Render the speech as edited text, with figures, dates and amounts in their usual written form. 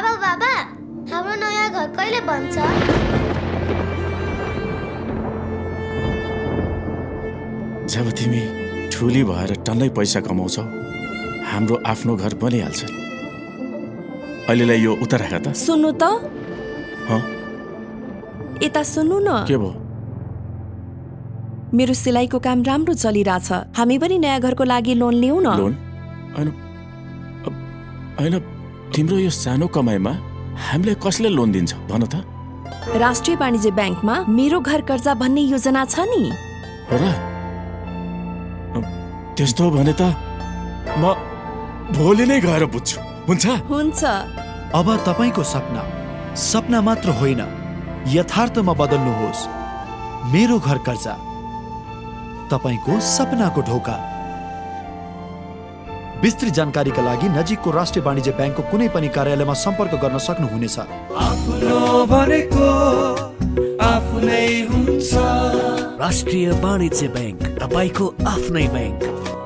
बाबा हाम्रो नयाँ घर कहिले बन्छ? जब तिमी ठुली भएर टन्नै पैसा कमाउँछौ हाम्रो आफ्नो घर बनिहाल्छ। अहिलेलाई यो उता राख त। सुन्नु त, हँ यता सुन्नु न। के भयो? मेरो सिलाइको काम राम्रो चलिरहेछ। हामी पनि नयाँ घरको लागि लोन लिऊ न। लोन? होइन, तिम्रो यो सानो कमाइमा हामीलाई कसले लोन दिन्छ भन त? राष्ट्रिय वाणिज्य ब्याङ्कमा मेरो घर कर्जा भन्ने योजना छ नि। हो र? त्यस्तो हो भने त म भोलि नै गएर बुझ्छु। हुन्छ? हुन्छ। अब तपाईको सपना सपना मात्र होइन, यथार्थमा बदल्नुहोस्। मेरो घर कर्जा, तपाईको सपनाको ढोका। विस्तृत जानकारीका लागि नजिकको राष्ट्रिय वाणिज्य ब्याङ्कको कुनै पनि कार्यालयमा सम्पर्क गर्न सक्नुहुनेछ। आफ्नो भनेको आफ्नै हुन्छ। राष्ट्रिय वाणिज्य ब्याङ्क, तपाईको आफ्नै ब्याङ्क।